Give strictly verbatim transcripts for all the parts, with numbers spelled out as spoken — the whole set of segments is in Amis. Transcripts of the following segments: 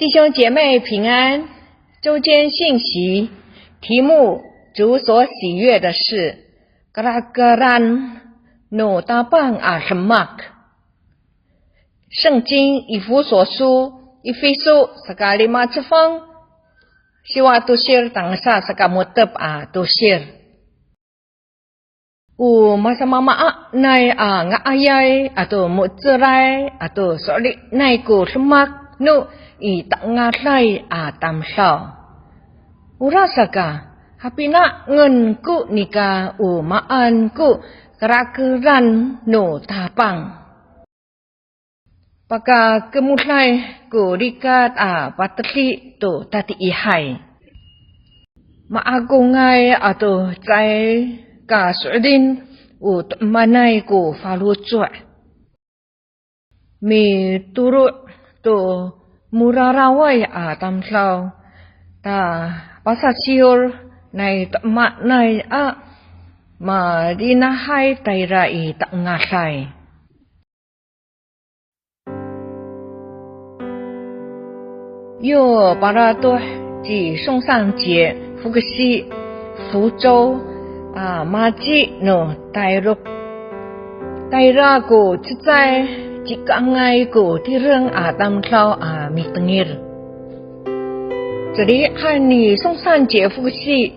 弟兄姐妹平安，周间信息，题目：主所喜悦的事。Karakeran no Tapang a demak. 圣经以弗所书 Efiso saka lima cefang, siwa tosil tangsa saka mo^tep a tosil. O masamaamaanay a nga'ayay ato mo^celay ato so'elinay ko demak no i tangalay a tamdaw. Orasaka, hapinangen ko nika o maan ko karakeran no Tapang. Pakakemoday ko likat a patedi to tatiihay. Ma'akongay ato caay ka so'elin o to'emanay ko faloco'. Mitoro' to moraraway a tamdaw, ta pasasiyor nai to'emanay a malinahay tayra i tangalay. Yo paratoh ci 宋尚节 foksi 福州 a maci no Tayrok. Tayra ko cecay, cikangay ko tireng a tamdaw a mitengil. Celi'an ni 宋尚节 foksi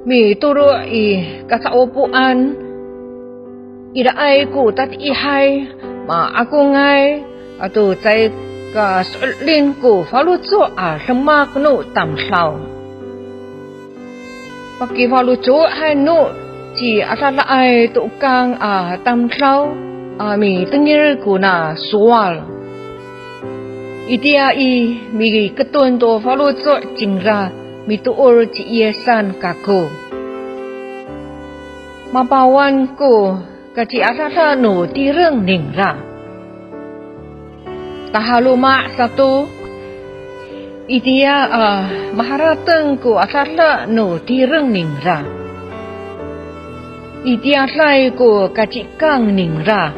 mitoro' i kasa'opoan, iraay ko tatiihay, ma'akongay, ato caay ka so'elin ko faloco' a demak no tamdaw. Pakifaloco'an no ciadadaay to kang a tamdaw a mitengil kona sowal. Itiya i miketon to faloco' cingra mitoor ci Yisan kako. Mapawan ko kaciadada no tireng ningra. Tahaloma' sato, itiya a maharateng ko adada no tireng ningra. Itiyaday ko kacikang ningra.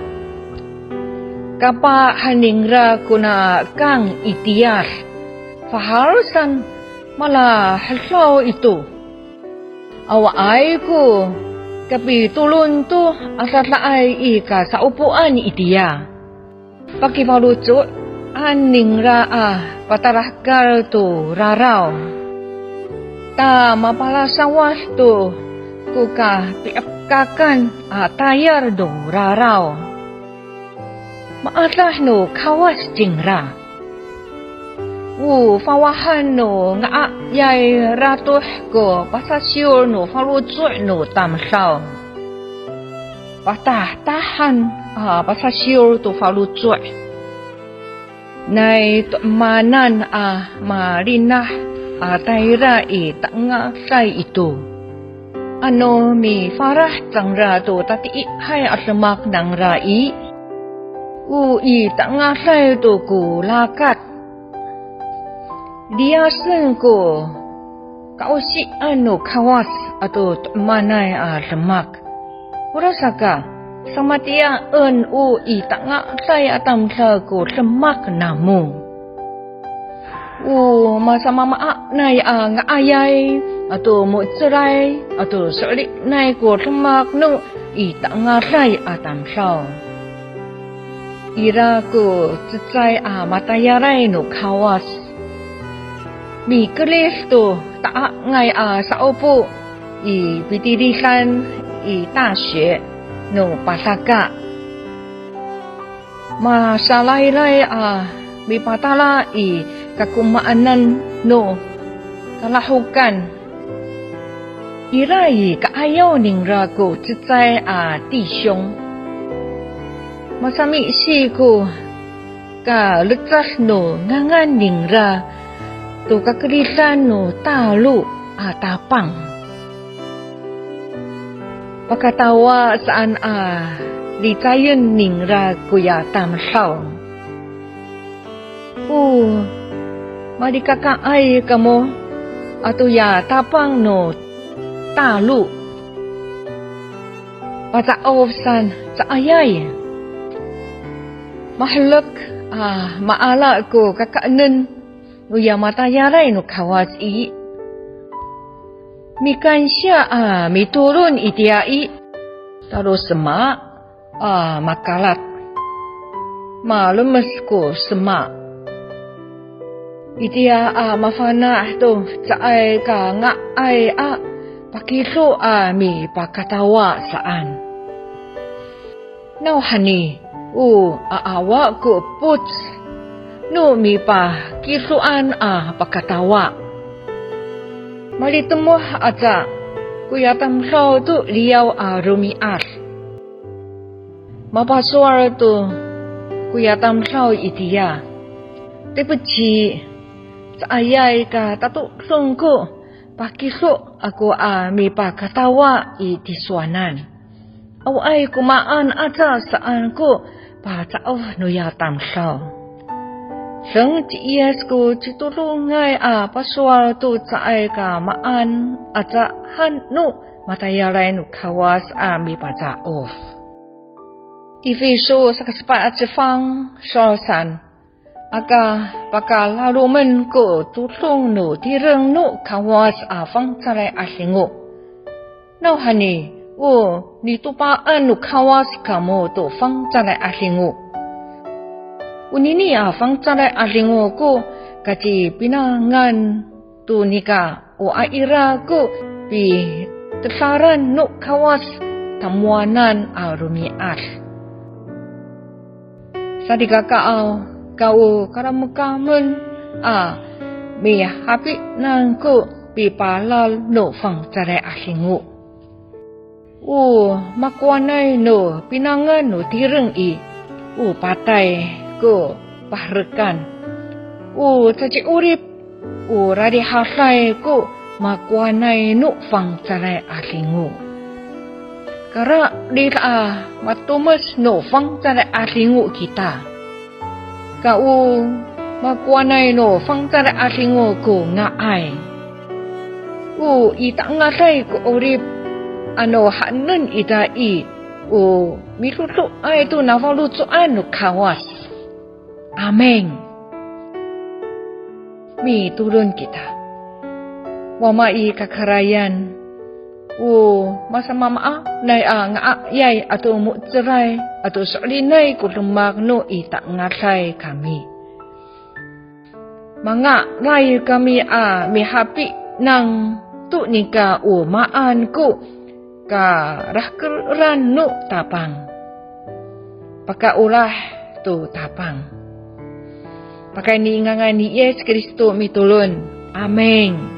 Kapah han ningra kona kang itiyad. Fahal san malahedaw ito. Awaay ko kapitolon to adadaay i kasa'opoan itiya. Pakifaloco'an ningra a patalahekal to raraw. Ta mapalasawad to ko kapi'epkakan a tayal no raraw. Maadah no Kawas cingra. O fawahan no nga'ayay ratoh ko pasasiyor no faloco' no tamdaw. Patahtahan a pasasiyor to faloco'. Nai to'emanan a malinah a tayra i tangalay ito. Ano mifalah cangra to tatiihay a demak nangra i, o i tangalay to ko rakat. Liyasen ko ka'osian no Kawas ato to'emanay a demak. Orasaka, samatiyaen o i tangalay a tamdaw ko demak namo. O masamaamaanay a nga'ayay ato mo^celay ato so'elinay ko demak no i tangalay a tamdaw. Ira ko cecay a matayalay no Kawas. Mikerid to ta'angay a sa'opo i pitilidan i 大学 no Pasaka. Masalaylay a mipatala i kakomaanan no kalahokan. Ira i ka'ayaw ningra ko cecay a 弟兄. Masamisi ko kalecad no ngangan ningra to kakeridan no talo a Tapang. Pakatawa saan a licayen ningra koya tamdaw. O malikakaay kamo atoya Tapang no talo. Paca'of san caayay. Maherek a maala ko kakaenen noya matayalay no Kawas i, mikansiya a mitolon itiya i, tadosema a makalat, malemes ko sema. Itiya a mafana' to caay ka nga'ay a pakido a mipakatawa saan. Nawhani, o aawa ko epoc no mipakidoan a pakatawa. Malitemoh aca koya tamdaw to liyaw a romi'ad. Mapasowal to koya tamdaw itiya. 对不起, caayay ka tatodong ko pakido ako a mipakatawa i tisowanan. Awaay ko maan aca saan ko paca'of noya tamdaw. Deng ci Yis ko citodongay a pasowal to caay ka maan aca han no matayalay no Kawas a mipaca'of. Efiso saka sepat a cefang, sowal saan. Aka pakalalomen ko todong no tireng no Kawas a fangcalay 'adingo. Nawhani, o nitopaan no Kawas kamo to fangcalay 'adingo. Onini a fangcalay 'adingo ko kacipinangan to nika o a ira ko pitedalan no Kawas tamowanan a romi'ad. Salikakaaw, ka o kalamkamen a mihapinang ko pipalal no fangcalay 'adingo. O makowanay no pinangan no tireng i, o patay ko paherekan. O caci'orip, o rarihaday ko makowanay no fangcalay 'adingo. Kararid a matomes no fangcalay 'adingo kita. Ka o makowanay no fangcalay 'adingo ko nga'ay. O i tangalay ko 'orip, ano haenen ita i, o midodoay to nafaloco'an no Kawas. Amin. Mitolon kita. Wama i kakarayan, o masamaamaanay a nga'ayay ato mo^celay ato so'elinay ko demak no i tangalay kami. Mangalay kami a mihapinang to nika o maan ko karahkeran no Tapang. Pakaolah to Tapang. Pakayni i ngangan ni Yis Kristo mitolon. Amin.